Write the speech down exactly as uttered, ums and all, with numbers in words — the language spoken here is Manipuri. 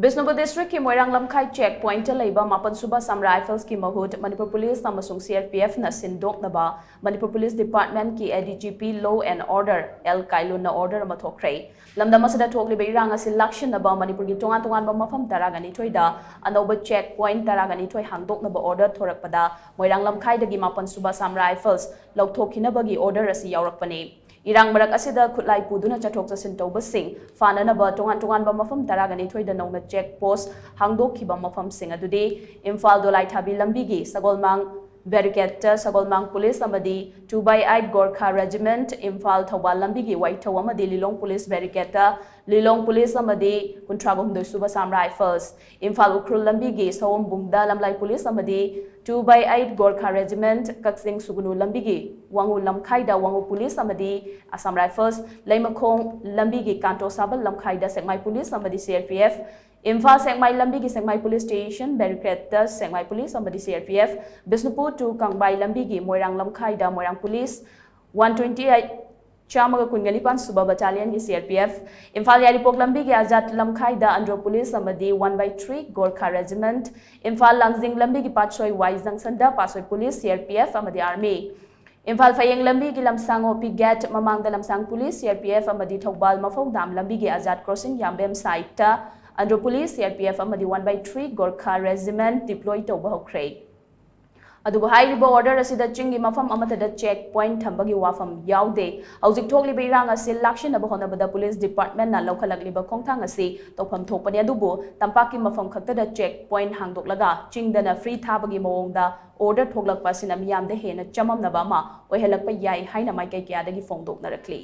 ꯕꯤꯁꯅꯨꯄꯨꯔ ꯗꯤꯁꯇ꯭ꯔꯤꯛꯀꯤ ꯃꯣꯏꯔꯥꯡ ꯂꯝꯈꯥꯏ ꯆꯦꯛ ꯄꯣꯏꯟꯠꯇ ꯂꯩꯕ ꯃꯥꯄꯟ ꯁꯨꯕ ꯁꯥꯝꯔꯥ ꯔꯥꯏꯐꯜꯁꯀꯤ ꯃꯍꯨꯠ ꯃꯅꯤꯄꯨꯔ ꯄꯨꯂꯤꯁ ꯑꯃꯁꯨꯡ ꯁꯤ ꯑꯥꯔ ꯄꯤ ꯑꯦꯐꯅ ꯁꯤꯟꯗꯣꯛꯅꯕ ꯃꯅꯤꯄꯨꯔ ꯄꯨꯂꯤꯁ ꯗꯤꯄꯥꯔꯠꯃꯦꯟꯠꯀꯤ A D G P Law and Order L ꯀꯥꯏꯂꯨꯟꯅ ꯑꯣꯔꯗꯔ ꯑꯃ ꯊꯣꯛꯈ꯭ꯔꯦ꯫ ꯂꯝꯗꯝ ꯑꯁꯤꯗ ꯊꯣꯛꯂꯤꯕ ꯏꯔꯥꯡ ꯑꯁꯤ ꯂꯥꯛꯁꯤꯟꯅꯕ ꯃꯅꯤꯄꯨꯔꯒꯤ ꯇꯣꯉꯥꯟ ꯇꯣꯉꯥꯟꯕ ꯃꯐꯝ ꯇꯔꯥꯒ ꯅꯤꯊꯣꯏꯗ ꯑꯅꯧꯕ ꯆꯦꯛ ꯄꯣꯏꯟꯠ ꯇꯔꯥꯒ ꯅꯤꯊꯣꯏ ꯍꯥꯡꯗꯣꯛꯅꯕ ꯑꯣꯔꯗꯔ ꯊꯣꯔꯛꯄꯗ ꯃꯣꯏꯔꯥꯡ ꯂꯝꯈꯥꯏꯗꯒꯤ ꯃꯥꯄꯟ ꯁꯨꯕ ꯁꯥꯝꯔꯥ ꯔꯥꯏꯐꯜꯁ ꯂꯧꯊꯣꯛꯈꯤꯅꯕꯒꯤ ꯑꯣꯔꯗꯔ ꯑꯁꯤ ꯌꯥꯎꯔꯛꯄꯅꯤ꯫ ꯏꯔꯥꯡ ꯃꯔꯛ ꯑꯁꯤꯗ ꯈꯨꯠꯂꯥꯏ ꯄꯨꯗꯨꯅ ꯆꯠꯊꯣꯛ ꯆꯠꯁꯤꯟ ꯇꯧꯕꯁꯤꯡ ꯐꯥꯅꯅꯕ ꯇꯣꯉꯥꯟ ꯇꯣꯉꯥꯟꯕ ꯃꯐꯝ ꯇꯔꯥꯒ ꯅꯤꯊꯣꯏꯗ ꯅꯧꯅ ꯆꯦꯛ ꯄꯣꯁꯠ ꯍꯥꯡꯗꯣꯛꯈꯤꯕ ꯃꯐꯝꯁꯤꯡ ꯑꯗꯨꯗꯤ ꯏꯝꯐꯥꯜ ꯗꯣꯂꯥꯏꯊꯥꯕꯤ ꯂꯝꯕꯤꯒꯤ ꯁꯒꯣꯜꯃꯥꯡ ꯕꯦꯔꯤꯀꯦꯗꯇ ꯁꯒꯣꯜꯃꯥꯡ ꯄꯨꯂꯤꯁ ꯑꯃꯗꯤ two by eight Gorkha Regiment, Imphal Thoubal ꯂꯝꯕꯤꯒꯤ ꯋꯥꯏꯊꯧ ꯑꯃꯗꯤ ꯂꯤꯂꯣꯡ ꯄꯨꯂꯤꯁ ꯕꯦꯔꯤꯀꯦꯗꯇ ꯂꯤꯂꯣꯡ ꯄꯨꯂꯤꯁ ꯑꯃꯗꯤ ꯀꯨꯟꯊ꯭ꯔꯥꯒ ꯍꯨꯝꯗꯣꯏ ꯁꯨꯕ ꯁꯥꯝ ꯔꯥꯏꯐꯜꯁ, ꯏꯝꯐꯥꯜ ꯎꯈ꯭ꯔꯨꯜ ꯂꯝꯕꯤꯒꯤ ꯁꯑꯣꯝꯕꯨꯡꯗ ꯂꯝꯂꯥꯏ ꯄꯨꯂꯤꯁ ꯑꯃꯗꯤ two by eight Gorkha Regiment, ꯀꯛꯆꯤꯡ ꯁꯨꯒꯨꯅꯨ ꯂꯝꯕꯤꯒꯤ ꯋꯥꯉꯨ ꯂꯝꯈꯥꯏꯗ ꯋꯥꯉꯨ ꯄꯨꯂꯤꯁ ꯑꯃꯗꯤ ꯑꯁꯥꯝ ꯔꯥꯏꯐꯜꯁ, ꯂꯩꯃꯈꯣꯡ ꯂꯝꯕꯤꯒꯤ ꯀꯥꯟꯇꯣ ꯁꯥꯕꯜ ꯂꯝꯈꯥꯏꯗ ꯁꯦꯛꯃꯥꯏ ꯄꯨꯂꯤꯁ ꯑꯃꯗꯤ C R P F, Imphal Sekmai ꯂꯝꯕꯤꯒꯤ ꯁꯦꯛꯃꯥꯏ ꯄꯨꯂꯤꯁ ꯁ꯭ꯇꯦꯁꯟ ꯕꯦꯔꯤꯀꯦꯗꯇ ꯁꯦꯛꯃꯥꯏ ꯄꯨꯂꯤꯁ ꯑꯃꯗꯤ C R P F, Bishnupur to ꯀꯪꯕꯥꯏ ꯂꯝꯕꯤꯒꯤ ꯃꯣꯏꯔꯥꯡ ꯂꯝꯈꯥꯏꯗ Moirang police, one twenty eight, ꯆꯥꯝꯃꯒ ꯀꯨꯟꯒ ꯅꯤꯄꯥꯟ ꯁꯨꯕ ꯕꯠꯇꯥꯂꯤꯌꯟꯒꯤ C R P F, Imphal Yairipok ꯂꯝꯕꯤꯒꯤ ꯑꯖꯥꯗ ꯂꯝꯈꯥꯏꯗ ꯑꯟꯗ꯭ꯔꯣ ꯄꯨꯂꯤꯁ ꯑꯃꯗꯤ one by three Gorkha Regiment, Imphal Langjing ꯂꯝꯕꯤꯒꯤ ꯄꯥꯠꯁꯣꯏ ꯋꯥꯏ ꯖꯪꯁꯟꯗ Patsoi police, C R P F ꯑꯃꯗꯤ ꯑꯥꯔꯃꯤ, ꯏꯝꯐꯥꯜ ꯐꯌꯦꯡ ꯂꯝꯕꯤꯒꯤ ꯂꯝꯁꯥꯡ ꯑꯣ ꯄꯤ ꯒꯦꯠ ꯃꯃꯥꯡꯗ ꯂꯝꯁꯥꯡ police, C R P F ꯑꯃꯗꯤ ꯊꯧꯕꯥꯜ ꯃꯐꯧ ꯗꯥꯝ ꯂꯝꯕꯤꯒꯤ ꯑꯖꯥꯗ ꯀ꯭ꯔꯣꯁꯤꯡ ꯌꯥꯝꯕꯦꯝ ꯁꯥꯏꯠꯇ Andro police, C R P F ꯑꯃꯗꯤ one by three Gorkha Regiment deploy ꯇꯧꯕ ꯍꯧꯈ꯭ꯔꯦ꯫ ꯑꯗꯨꯕꯨ ꯍꯥꯏꯔꯤꯕ ꯑꯣꯔꯗꯔ ꯑꯁꯤꯗ ꯆꯤꯡꯒꯤ ꯃꯐꯝ ꯑꯃꯠꯇꯗ ꯆꯦꯛ ꯄꯣꯏꯟꯠ ꯊꯝꯕꯒꯤ ꯋꯥꯐꯝ ꯌꯥꯎꯗꯦ꯫ ꯍꯧꯖꯤꯛ ꯊꯣꯛꯂꯤꯕ ꯏꯔꯥꯡ ꯑꯁꯤ ꯂꯥꯛꯁꯤꯟꯅꯕ ꯍꯣꯠꯅꯕꯗ ꯄꯨꯂꯤꯁ ꯗꯤꯄꯥꯔꯠꯃꯦꯟꯠꯅ ꯂꯧꯈꯠꯂꯛꯂꯤꯕ ꯈꯣꯡꯊꯥꯡ ꯑꯁꯤ ꯇꯧꯐꯝ ꯊꯣꯛꯄꯅꯤ, ꯑꯗꯨꯕꯨ ꯇꯝꯄꯥꯛꯀꯤ ꯃꯐꯝ ꯈꯛꯇꯗ ꯆꯦꯛ ꯄꯣꯏꯟꯠ ꯍꯥꯡꯗꯣꯛꯂꯒ ꯆꯤꯡꯗꯅ ꯐ꯭ꯔꯤ ꯊꯥꯕꯒꯤ ꯃꯑꯣꯡꯗ ꯑꯣꯔꯗꯔ ꯊꯣꯛꯂꯛꯄ ꯑꯁꯤꯅ ꯃꯤꯌꯥꯝꯗ ꯍꯦꯟꯅ ꯆꯃꯝꯅꯕ ꯑꯃ ꯑꯣꯏꯍꯜꯂꯛꯄ ꯌꯥꯏ ꯍꯥꯏꯅ ꯃꯥꯏꯀꯩ ꯀꯌꯥꯗꯒꯤ ꯐꯣꯡꯗꯣꯛꯅꯔꯛꯂꯤ꯫